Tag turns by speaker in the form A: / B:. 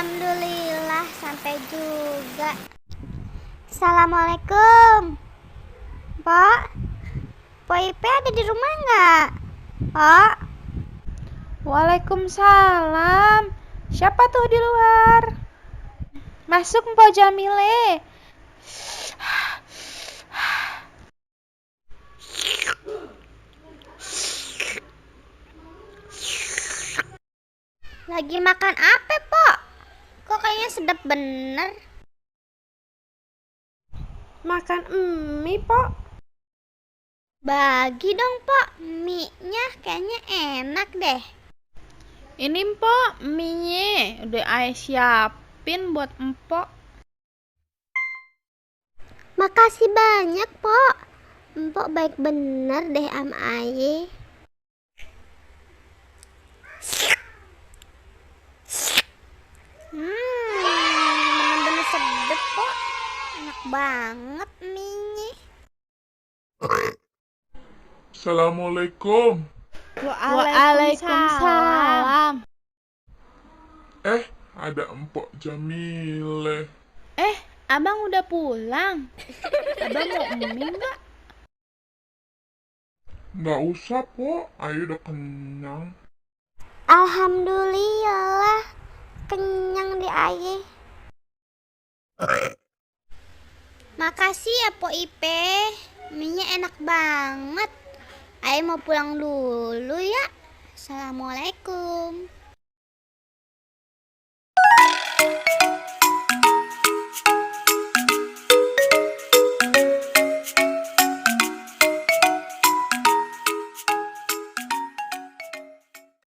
A: Alhamdulillah sampai juga. Assalamualaikum. Pak, Pak Ipe ada di rumah nggak? Pak.
B: Waalaikumsalam. Siapa tuh di luar? Masuk Mpok Jamile.
A: Lagi makan apa, Pak? Kok kayaknya sedap bener.
B: Makan mie, Pok.
A: Bagi dong, Pak. Mie-nya kayaknya enak deh.
B: Ini Mpok, mie-nya udah Ayah siapin buat Mpok.
A: Makasih banyak, Pak. Empok baik bener deh sama Aye. Bener-bener sedep, Pak. Enak banget mie-nya.
C: Assalamualaikum.
B: Waalaikumsalam.
C: Ada Empok Jamile.
B: Abang udah pulang. Abang mau mie nggak?
C: Nggak usah, Pok. Ayo udah kenyang.
A: Alhamdulillah kenyang di Aye. Makasih ya Po Ipe, mie-nya enak banget. Aye mau pulang dulu ya. Assalamualaikum.